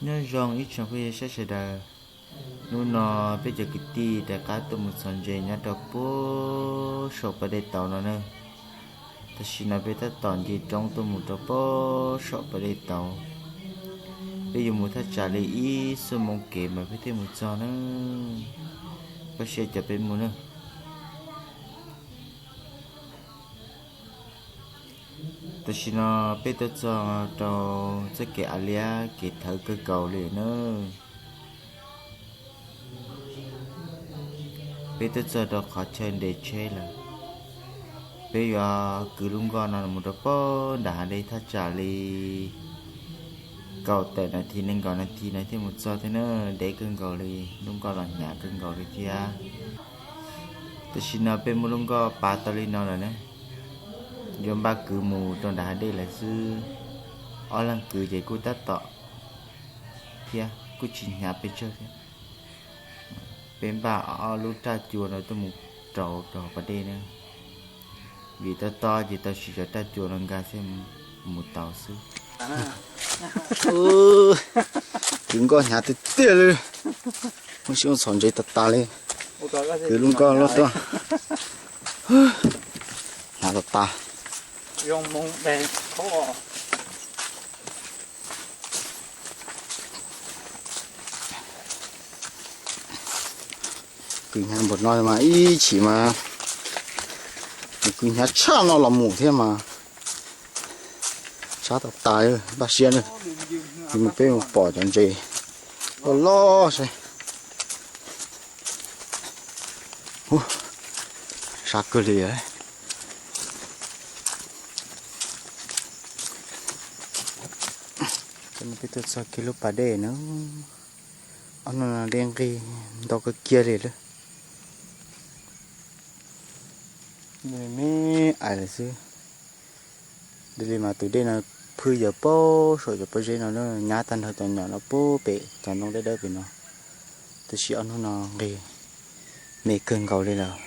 Nyob zoo ib tsoom phooj ywg saib sawv daws, hnub no peb cov kwv tij rov qab tuaj mus txhos ntses nyob rau puag saum pas dej tauv no na. Tam sim no peb tab tom nce roob tuaj mus rau puag saum pas dej tauv. Peb yuav mus thaj tsam li ib xuab moos kev mas peb thiaj mus txog na. Koj saib cov peb mus na. Tam sim no peb tuaj txog rau txoj kev av liab kev thawv kawg nkaus li na. Peb tuaj txog rau qhov chaw nres tsheb lawm. Peb yuav kwv lub nkoj no mus rau puag nram hav dej thaj tsam li kaum tawm nas this nees nkaum nas this no thiaj mus txog thiab na. Deb kawg nkaus li, lub nkoj los hnyav kawg nkaus li thiab. Tam sim no peb muab lub nkoj pav tau li no lawm na, yuav npaj kwv mus rau nram hav dej lawm xwb. Ob leeg kwv ces kuj tab tom thiab kuj tsis hnyav pes tsawg thiab. Peb npaj ob lub raj cua no tuaj mus rau rau pas dej na, vim tob tob ces tau siv cov raj cua no nkag thiaj mus tau xwb. Kwv nkoj hnyav tiag tiag li, muab siab ua txhos ntses tas tas li. Kwv lub nkoj loj tuaj, hnyav tas tas. Kwv hnyav npaum no mas ib chim mas, kwv hnyav tshaj no los mus thiab mas. Sab tas tas, npaj siab na, peb mus pom cov ntses loj loj saib. Sab kawg li. Peb tuaj txog kiag lub pas dej na, ob hnub no dej nqig ntau kawg kiag li lawm. Me me ais lawm xwb. Dej li mas tus dej no phwj yawg puag saum cov pob zeb no, nyab tag nrho cov nyom no puag pem cov ntoo dawb dawb pem no. Tab sis ob hnub no nqig me kawg nkaus li lawm.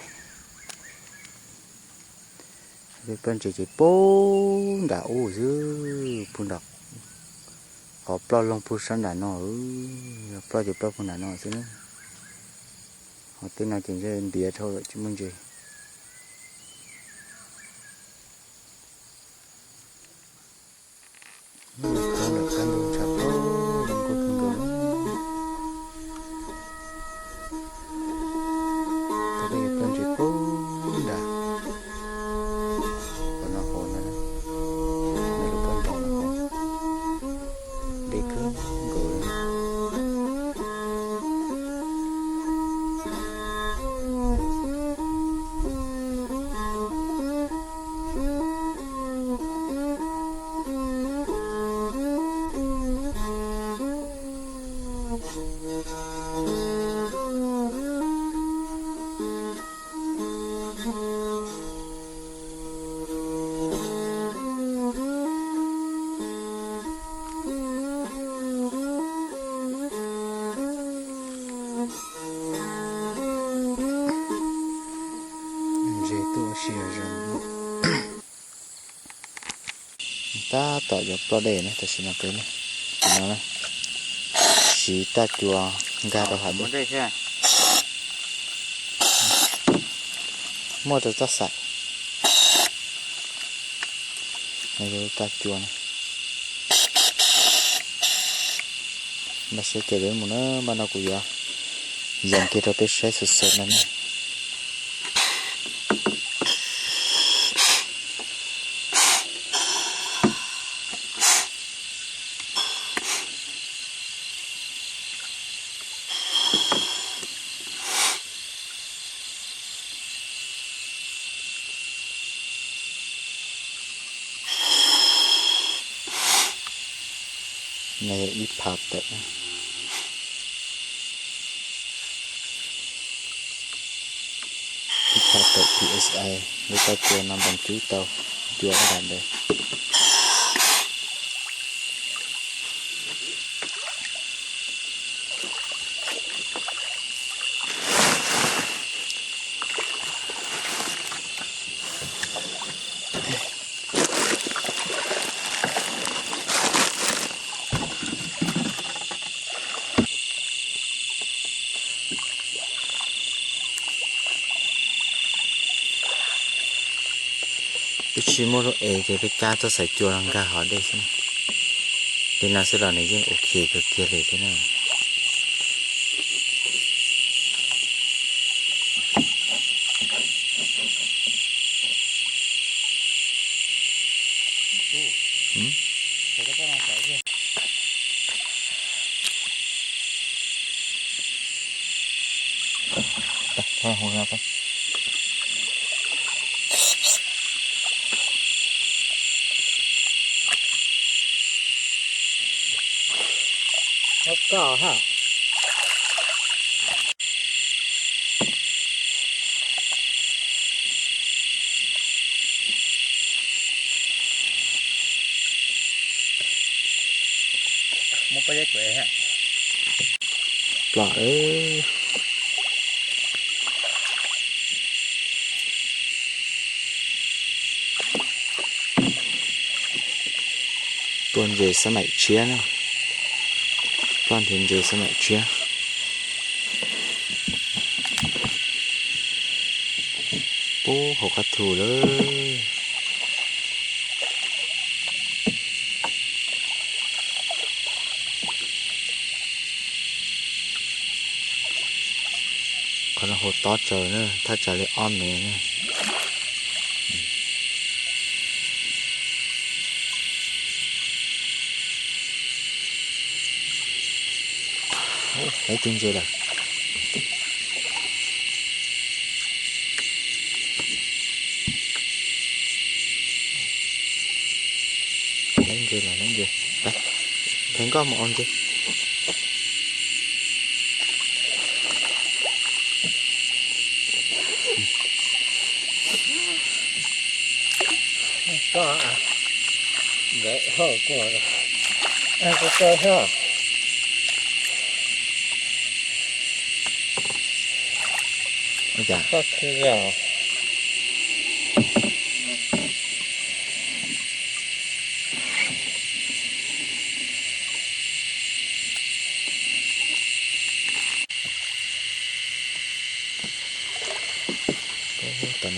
Peb ploj ntses ces puag nram ub xwb, puag nram qhov ploj loog puag sab nram no, ploj ces ploj puag nram no xwb na. Ho tej no ces ntiav dhau lawm tsis muaj ntses. Lawv qab ntoo tshav pob zoo nkauj kawg nkaus. Tau peb yuav ploj ntses puag nram qhov no hauv na, nws lub pob ntoo no hauv, deb kawg nkaus li. Ntses tuaj ua si zog. Tab tom yuav ploj dej na, tam sim no peb, tam sim no na, siv raj cua nkag rau hav dej. Muaj rau txoj xaim. No yog raj cua na. Npaj siab ces peb mus na, npaj no kuv yuav yees kiag rau peb saib xwb xwb no na. No yog ib phav tawm, ib phav tawm P S I, lub raj cua no npog cub tau cua ib yam ntawd. Tsis muaj lub es ces peb cab tuaj xaiv cua los nkag hov dej xwb. Li no xwb los nws yeej ok kawg kiag li thiab na. Plom. Ploj ntses xab maim tshiab na. Ploj nrhiav ntses xab maim tshiab. Pub hauv qab thu lawm. Qhov no hauv tob tsawv na, thaj tsam li ob mev na. Ib tug ntses lawm. Lawv ntses lawm, lawv ntses. Pheej nkoj mus ua ntses. Koj, nkawd hauj kuj, kuj koj thiab. Koj khwv os. Tam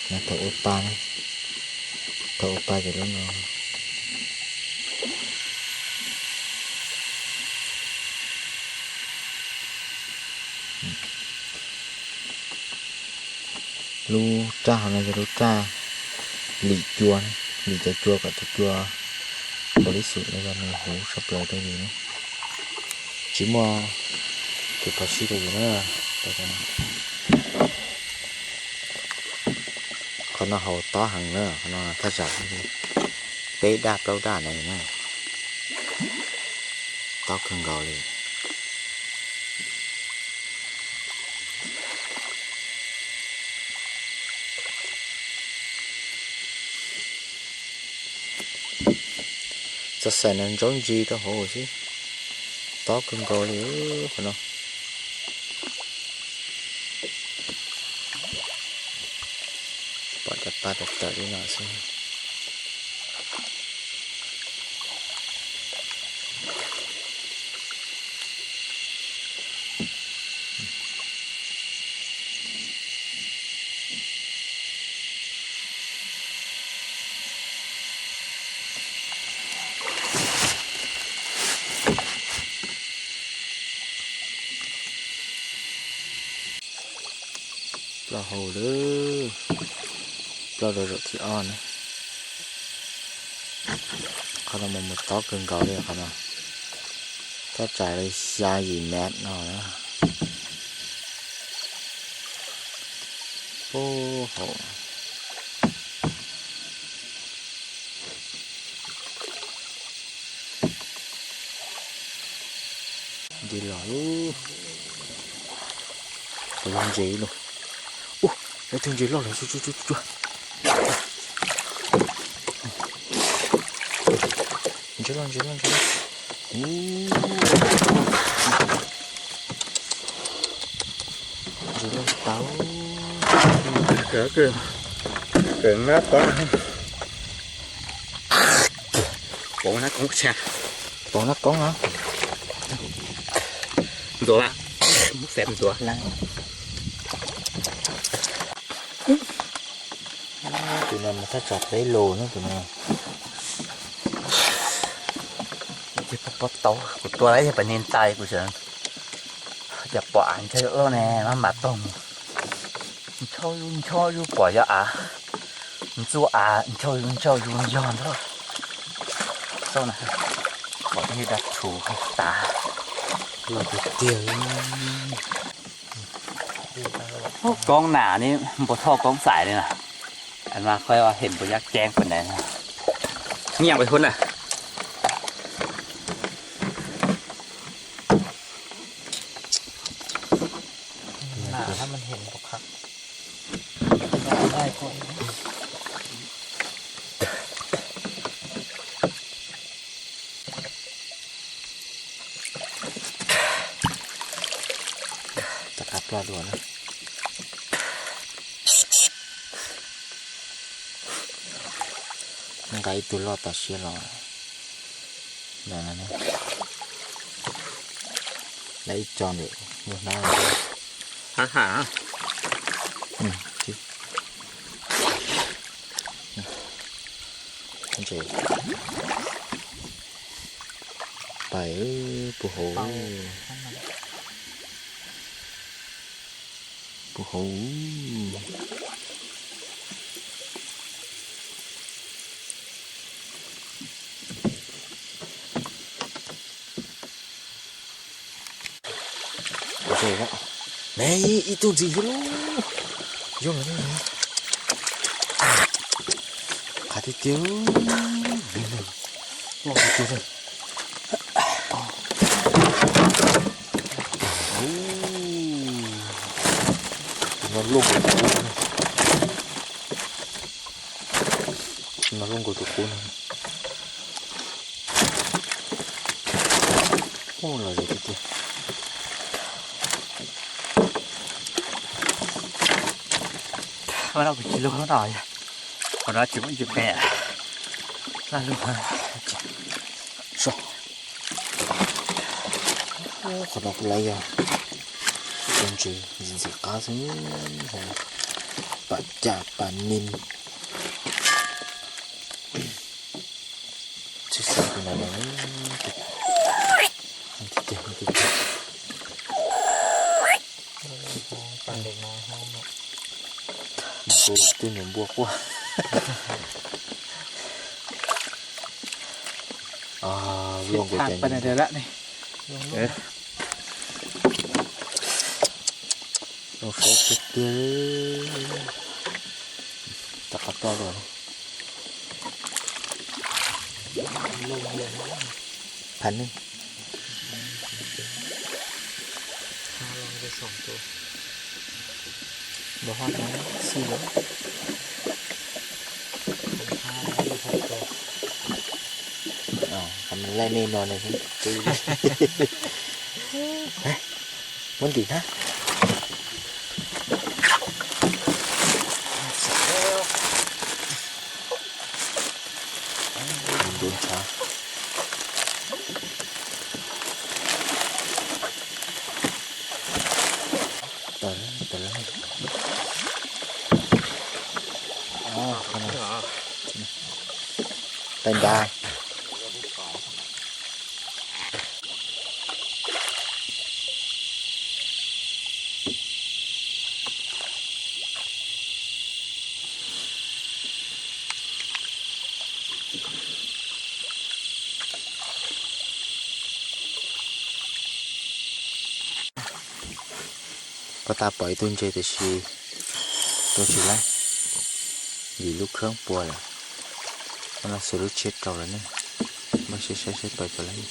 no thaum ua pa, thaum ua pa ces lub no. Lub raj hauv no yog lub raj lim cua, lim cov cua kom cov cua npaum li xum no yog nws huv sab plaws rau yus na. Tsis muaj tus phov sij rau yus na. Qhov no haus tob heev na, qhov no thaj tsam peb daj plaub daj na, tob kawg nkaus li. Txog xaim no ntsaub ntsis rau hauv xwb, tob kawg nkaus li qhov no. Pom cov pa tawm tawm li no xwb. Ploj hauv lawm, ploj rau zaum thib ob na. Qhov no mas mus tob kawg nkaus li qhov no, thaj tsam li xya yim mev no na. Puag hauv. Ntses los lawm, ntses ib lus. Ub, lawv tus ntses loj lawm, tsuag tsuag tsuag. Ntses loj, ntses loj, ntses loj. Ub, ntses loj tau. Kawm, kawm nab koob, poob nab koob tshaj, poob nab koob no. Ntxuav, muab xev ntxuav. Tus no mas thaj tsam peb lus na tus no. Ces pob tau kuv tua lawm yog pem niag ntais kuv xav tias pom av ntshe loj ne, maj mam taug mus. Ncho zus ncho zus pom yog av, ntxuav av ncho zus ncho zus yog ntag. Xauj na, pom ib dag rhuv tas los tiag tiag. Koob nas ne, npua thoj koob xais li na. Mas qhov hem npua yaj ceeb pua ntawd. Nyiam ua hub na. Rov qab ploj dua na. Nqa ib tug loj tas siab los. Lawv ib co ntawm lub hnab. Ntses pais puag hauv, puag hauv. Ne, ib tug ntxiv xwb lauj. Zoo lawm ne. Qab tiag tiag. Loj tiag tiag. Tus no luaj nkaus tus qub no. Tus no luaj nkaus tus qub no. Ub, los zem tiag tiag. Ua no kuv tsis lug no, qhov no tsis muaj ntsis me. Laj lug. Qhov no kuj lawv yog cov ntses ntxim qab xwb, pam cam pam nim. Tsis xav tus no, tiag tiag tiag tiag. Npua twb nws npua quaj. Luaj nkaus cov Zoo saib tiag tiag. Rov qab ploj dua. Phav neeg. Laij nej no ne. Muab ntim na. Ntuv ntshav. Tawm, tawm lawm. Tais nrad. Pab tas pom ib tug ntses tiam sis tua tsis laib, vim lub khab pua lawm. Pab no xuas lub tshiab rau lawm ne, npaj siab saib seb pais puas laib.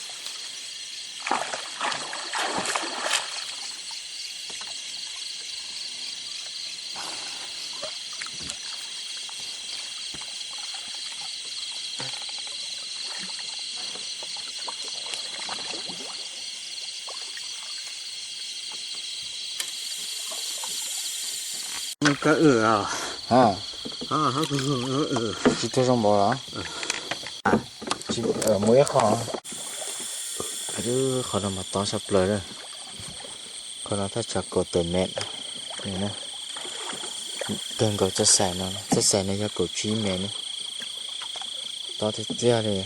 Nws kawg ywm os. Ha, tsis tuag zoo npaum los? Tsis, muaj ib qho. Qhov no mas tob tshaj plaws. Qhov no thaj tsam kaum tawm mev. Kawg nkaus txoj xais no, txoj xais no yog kaum tsib mev ne. Tob tiag tiag li.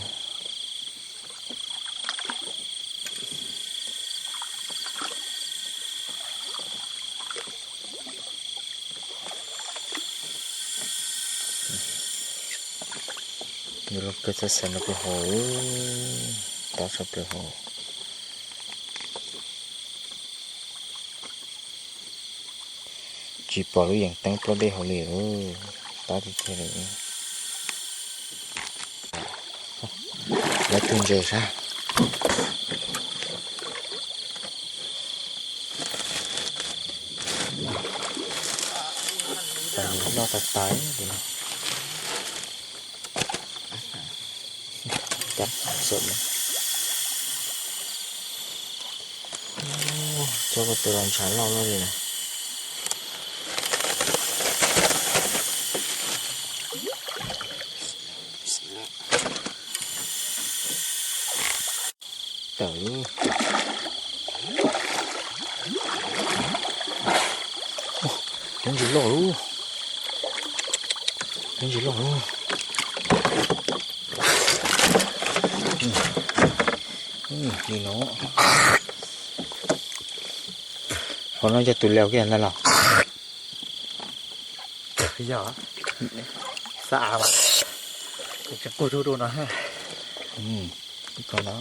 Yuav luag kawg txoj xais no pw hauv, tob tshaj plaws hauv. Tsis pom lub yees teeb plaub dej hauv li, tob tiag tiag li. Lawv tus ntses sab. Noj tas tas li no. Cab xwm no. Cov ko tus los ntshav loj loj li na. Tawm lub. Lub ntsis loj lub. Lub ntsis loj lub. Li no. Qhov no yog tus leo kiag ntag los? Yog, xav av mas tseem kuj rau rau no. Ib qho no,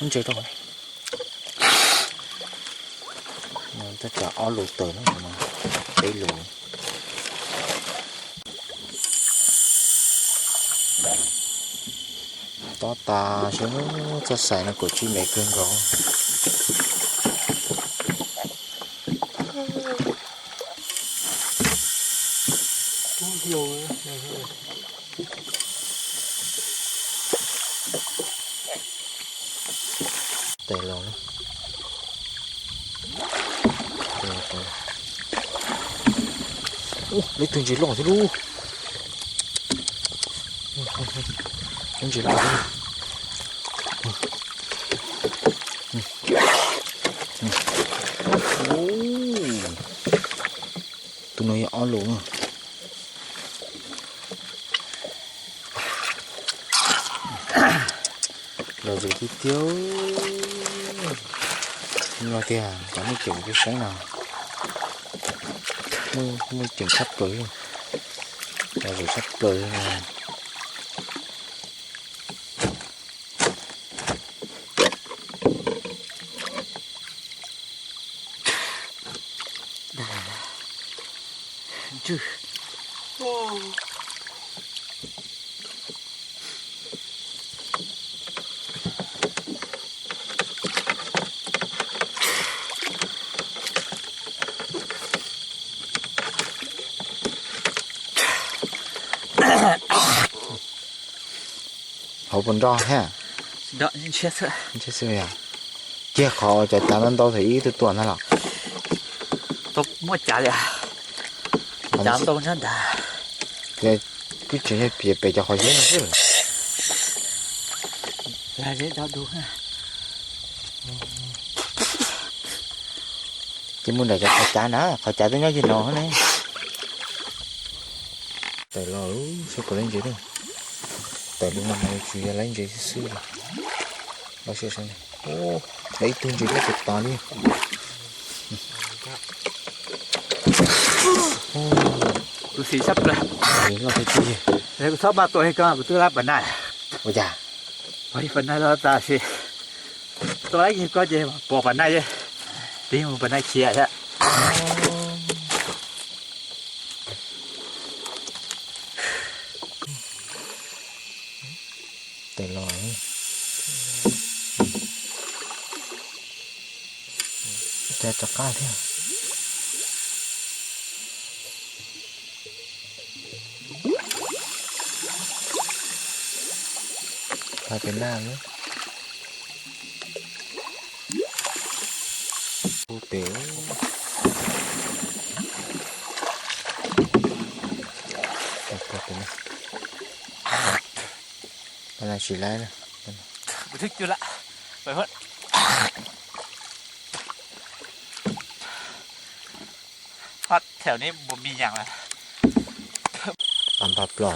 ntses rau. Thaj tsam ob lus tawm na, peb lus. Tob tas seb, txoj xais no kaum tsib mev kawg nkaus. Tes los na. Ub, lub tus ntses loj thiab lub. Lub ntses loj thiab. Tus no yog ob lus na. Los zem tiag tiag. No tiag, cov muaj ceem kuj seeb no. Muaj ceem tshaj plaws. Los zem tshaj plaws. Hauv puas nroj thiab? Nroj, ntshiab xwb. Ntshiab xwb yog. Kiag qhov cov cav ntau ntau thaum ib tug tuam ntag los? Tau muaj cav li. Cav ntau ntag ntag. Ces kuj tseem yog piav pem cov qhov zeb no xwb. Lag zeb dog du. Ces mus nram cov qhov cav na, qhov cav twb nyob yig no ne. Tawm los lub sab kom laib ntses na. Tawm li no mas tsuas yog laib ntses xwb xwb. Los sis, ub, laib ib tug ntses loj tas tas li. Kuv xis sab plaws. Loj tiag tiag. Kuv txhob maj tua li ko kuv twb lab pas naj. Ua cas? Pas naj los tas sis tua laib yig ko ces pom pas naj, tig mus pas naj khiav thiab. Tes los. Cas rov qab thiab. Pab pem naj na. Ub, pem. Tsis laib. Thoát theo nếp bùa mi nhàng là. Pam pam plos.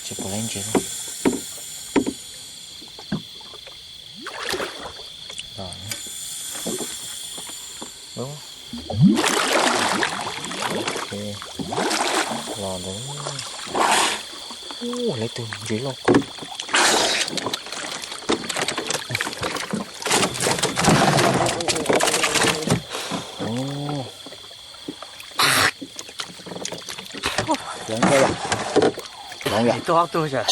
Tsis pom leej ntsis. Los, los ntawd. Ub, lawv tus ntses loj kawg. Ub. Hloov koj yom. Hloov yom. Nyiam tuaj ob tug tiag.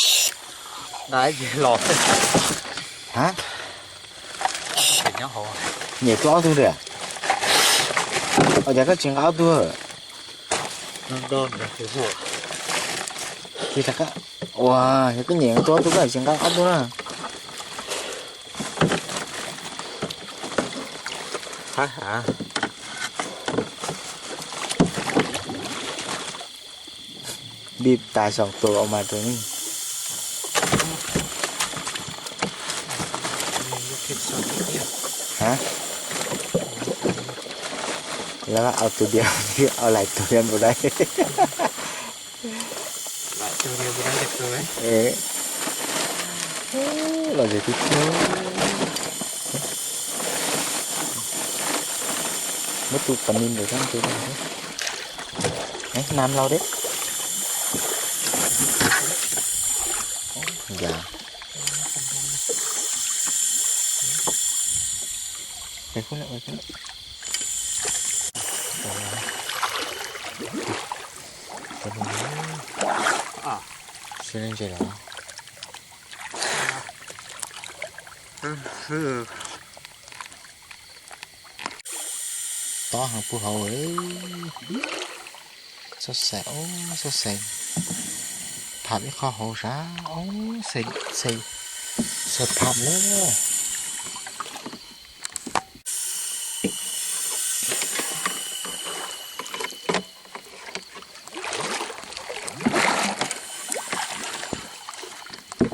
Nqa ib ce los. Hab? Nyiam tuaj ob tug tiag. Ua cas koj tsis nqa ob tug? Ua, yog koj nyiam tuaj ob tug koj tsis nqa ob tug na. Npij tas xoom tus mas tus ne. Hab? Lawv au tus diav, au lais tus diav npaum dai. Los ze tib tug. Muab tus pas ni ntawm sab ntawd. Nam laus deb. Yam. Sib leej ntses los. Tob heev puag hauv. Txhob xav, txhob xav. Pham ib qho hauv sab, xav, xav pham lawm.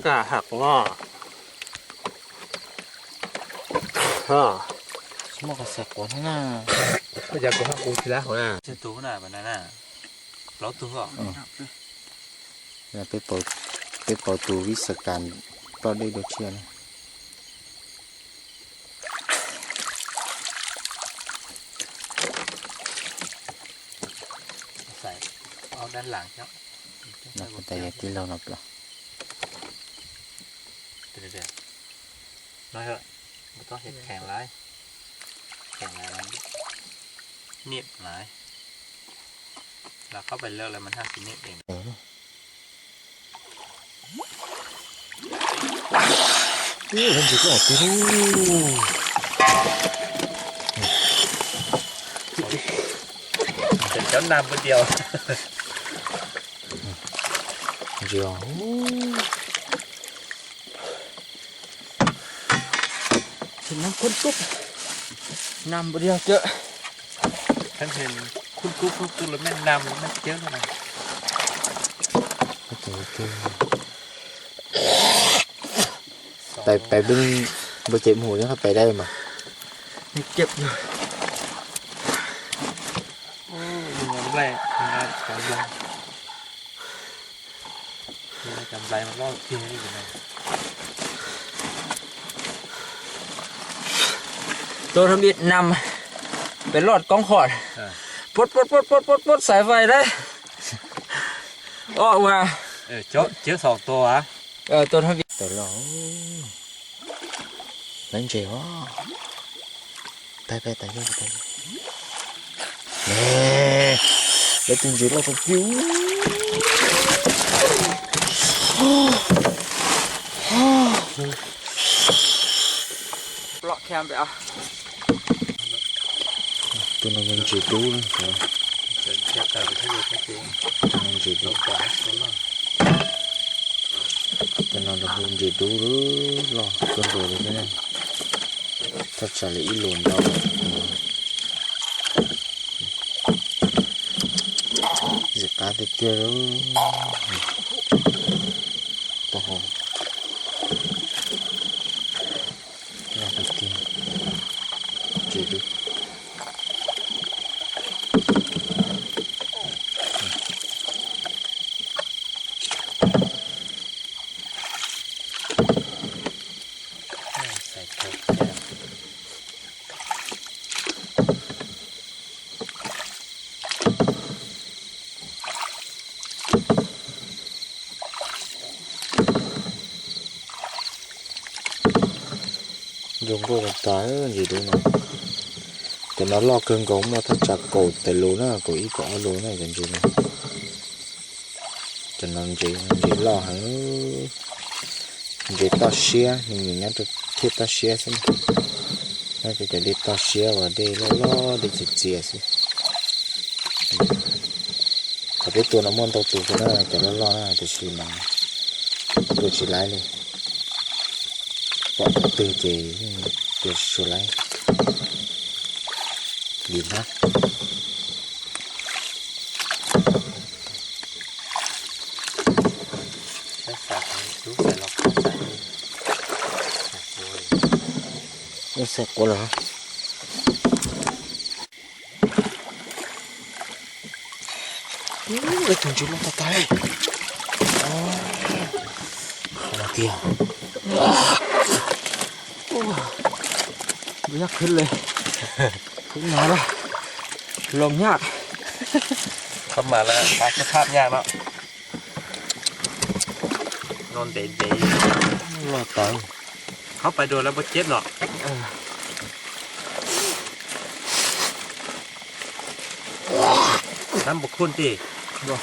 Kaj haj quav. Tsis muaj qhov xav quav thiab na. Koj cas kuv haj kuv tsis lab hauv na. Tsib tug na, plaub tug os. Peb pauv tus vib xas kas ploj dej dua tsiaj na. Xav, au dab las cov. No kuv tas yog tij laug no plaws. Kheev lawm, kheev lawm, niam lawm, los qab pais lawm lawm mas haj tsis niam es. Ntsis koj twg lub. Cov nam npua diav. Ntsis os. Nam kub kub, nam npua diav cawm. Kub kub kub kub los mej nam los mej cawm no. Pais, pais npua cev mus li qhov pais dai mas. Tôi không biết nằm, phải lọt cống khỏi. Pốt, pốt, pốt, pốt, pốt, pốt sải vải đấy. Ơ, ua. Chiếu sổ tô á. Ờ, tôi không biết. Tawm los. Lawv ntses os. Pais, pais, pais, pais. Lawv tus ntses loj kawg kiag. Tus no yog ntses dub na. Tus no ntses dub. Tus no lawv hu ntses dub loj kawg nkaus li thiab na. Thaj tsam li ib luas ntau. Tiag tiag, tau hau, loj tiag tiag, ntses dub. Zoo nkauj tas tas ntses dub no. Cov no loj kawg nkaus, muaj thaj tsam kaum tawm lus na, kaum ib kaum ob lus na cov ntses no. Cov no ntses, ntses loj heev, ntses toj siab, nws nyiam nyob rau thiab toj siab xwb. Nyob rau cov dej toj siab uas dej loj loj dej txias txias xwb. Thaum peb tua no muaj ntau tus thiab na, cov loj loj na, tiam sis mas tua tsis laib li. Pom qhov twg ces tua tsis tshua laib li hnab. Ib xav quav los. Ib tug ntsis loj tas tas li. Qhov no tiag. Ua yaj khwb li. Khwb no loj, loo nyaj. Khab mas lawm, pab khab nyaj no. No ntev ntev. Loj tas. Khab pais dua lawm puas ceb no. Nab npua khun ti. Cov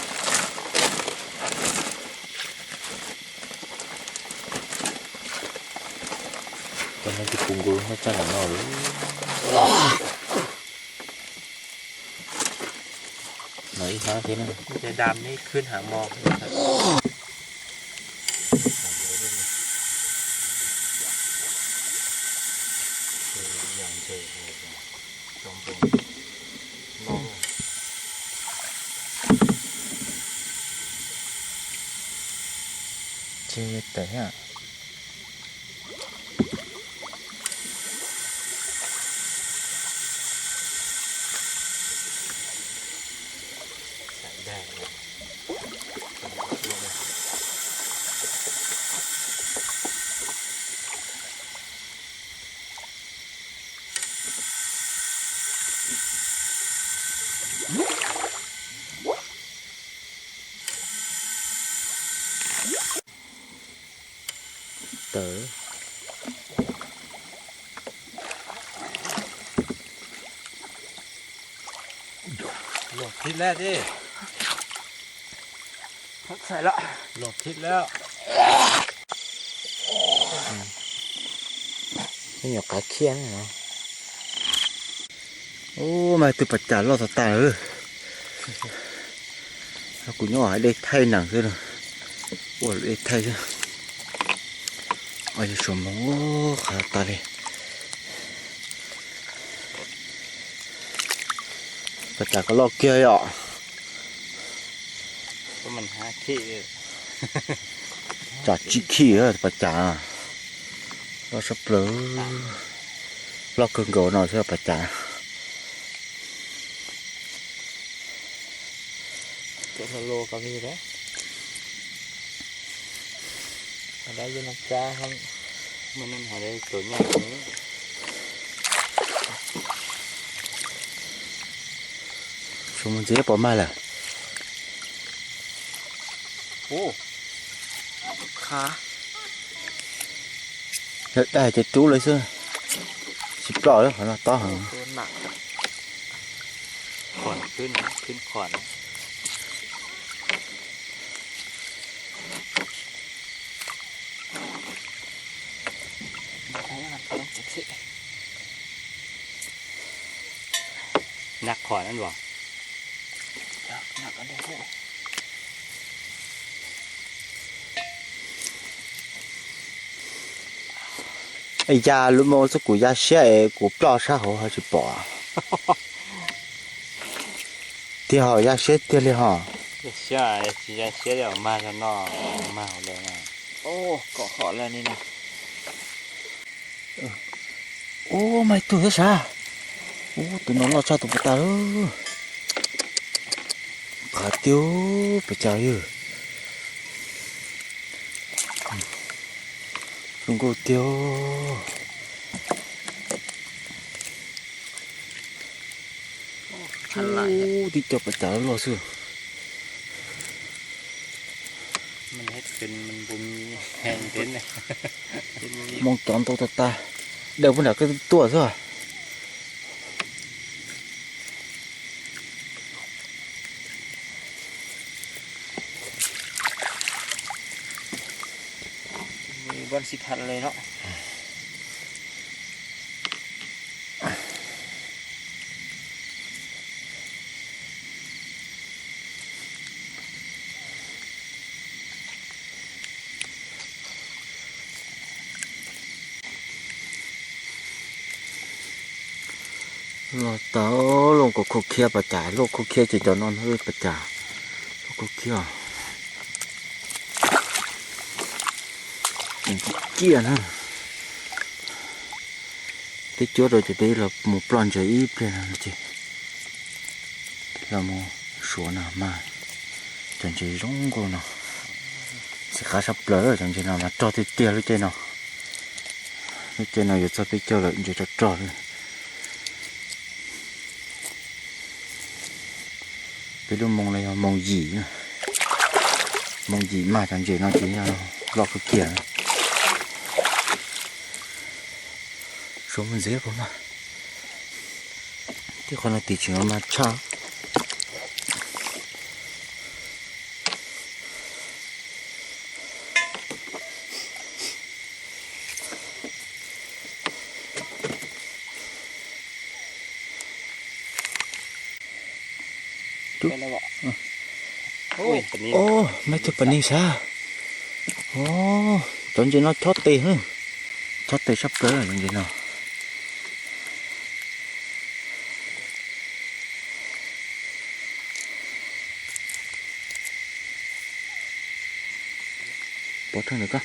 no tsis pum nkaus no, tsaj nram no lawm. No ib hnab thiab na. Dam nej khwb haav mo. Tsis tawm thiab. Tawm. Luag thib lawm ti. Luag thib lawm. Me nyuam qav khiab no. Ub, mas twb pas cas loj tas tas lawm. Kuv nyob hauv dej thaij nees xwb no. Ua dej thaij xwb. Ua suav moog qhov tas li. Pas cas koj loj kiag yom. Tsam tsib khij pas cas. Loj sab plaws. Loj kawg nkaus no xwb pas cas. Suav moog ntxiv pom mag lawm. Yog dag ces rub lawm xwb. Tsis ploj lawm, qhov no tob heev. Nag qhov na los. Ya lub moos xwb kuv ya siab es kuv ploj sab hauv ho tsis pom. Tiag ho ya siab tiag li ho. Siab, tsis ya siab li os, mag zog no, mag hauv lawm na. Kom hom lawm ni na. Ub, mas ib tug thiab sav. Ub, tus no loj tshaj tus puag ta lawm. Qab tiag, pes cas yog. Zoo nkauj tiag. Ub, tib co pes cas loj xwb. Hmoo cov ntau tag tag, daws puag nram koj tuaj xwb. Los tau loj khuv khiab pas cas, loj khuv khiab ces cov no ntag pas cas. Loj khuv khiab. Kiag na. Peb cuab rau ces peb los mus ploj ntses ib pliag no ces los mus suav no mas. Cov ntses zoo nkauj no, xim qab sab plaws cov ntses no mas rog tiag tiag lub caij no. Lub caij no yuav txog peb caug lawm ntses rog rog li. Peb lub moo no yog moo yim, moo yim mas cov ntses no ces yog loj kawg kiag. Suav mus ntxiv puas mag. Tej qhov no tim tseem mas tshaj. Ub, mas ib tug pas nis sav. Cov ntses no chob tes, chob tes sab plaws cov ntses no. Pov thawj ntawm ko.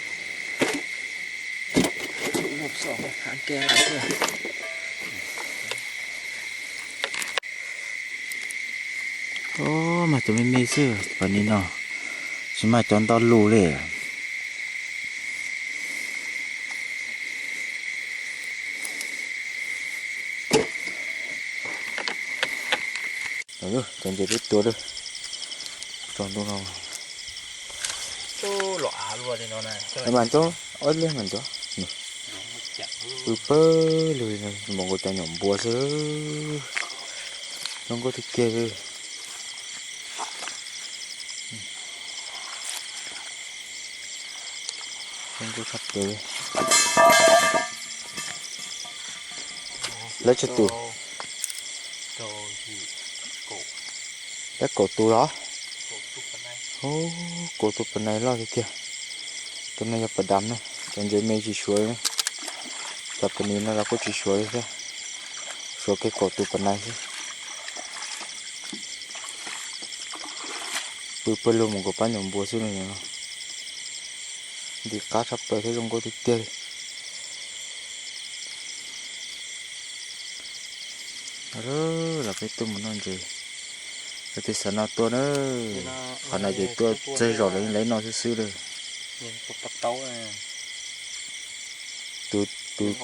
Ub, mas cov me me xwb pas nis no, tsis mag cov ntau lus li. Cov ntses peb tua lawm, tso ntu no. Mas nco, ob liag mas nco. Pw pawg lug li no, npaum nkaus cov nyuam npua xwb. Zoo nkauj tiag tiag li. Zoo nkauj tshaj plaws li. Lawv tsawg tus? Lawv kaum tus los? Ub, kaum tus pas nais loj tiag tiag. Tus no yog pas dam na, cov ntses me tsis suav li. Cov pas nis no los kuj tsis suav li thiab, suav kiag kaum tus pas nais xwb. Pw pawg lug mus nkaus pab nyuam npua xwb no. Nti qab tshaj plaws thiab zoo nkauj tiag tiag li. Los peb tuaj mus noj ntses, lawv twb xav no tuaj na. Qhov no ces tuaj txog zaum lawv yeej lawv noj xwb xwb li. Tus, tus,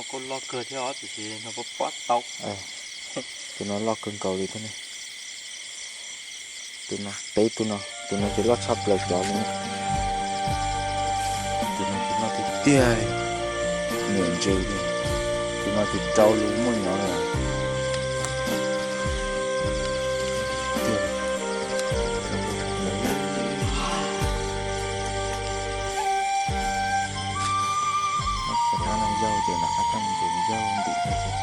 tus no loj kawg nkaus li thiab ne. Tus no, peb tus no, tus no ces loj tshaj plaws cov li. Tus no ces loj tiag tiag, niam ntses li. Tus no ces rau lus muaj nyob li. Cov no yau ces nram qab toj ntses yau ntim no ces,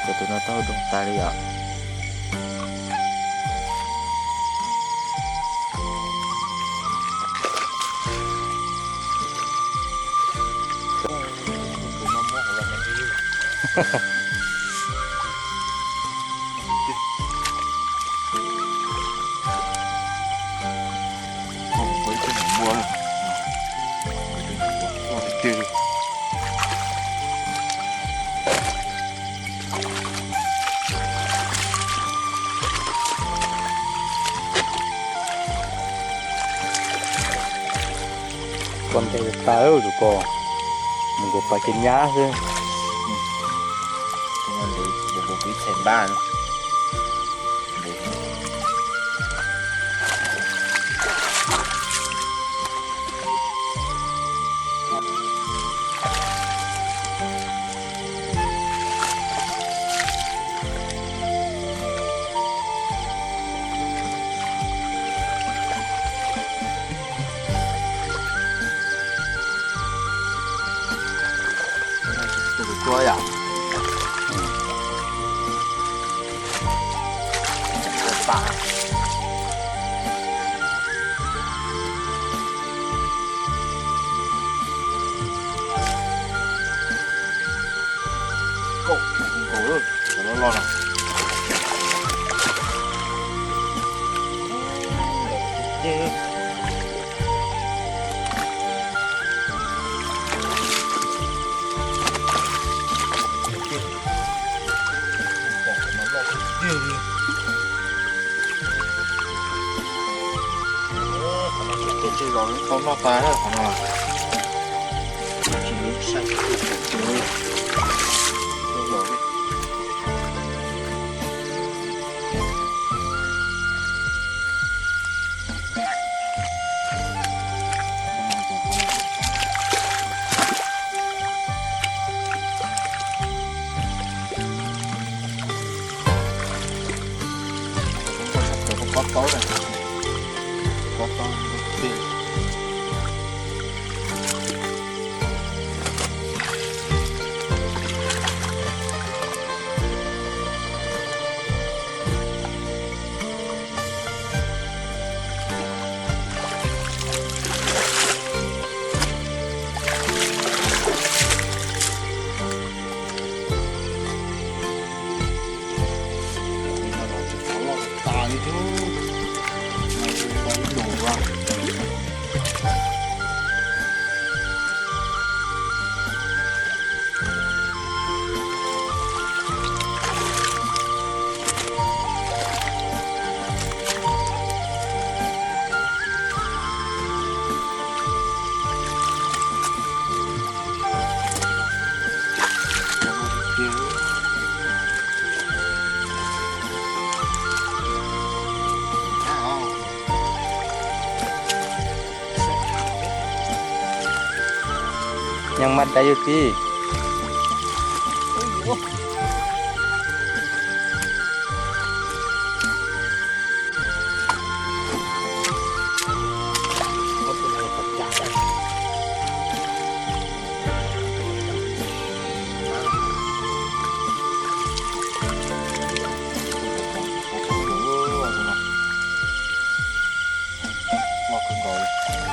cov tus no tau doog tas li yom. Poj nteg tas tus ko, mus nkaus pais kev nyab xwb. Tus tua yom. Kaum, kaum loj loj no. Qhov no tsis los tau noj tas qhov no. Tsis sai. Nyob maj dab yuj tib. Loj kawg nkaus li.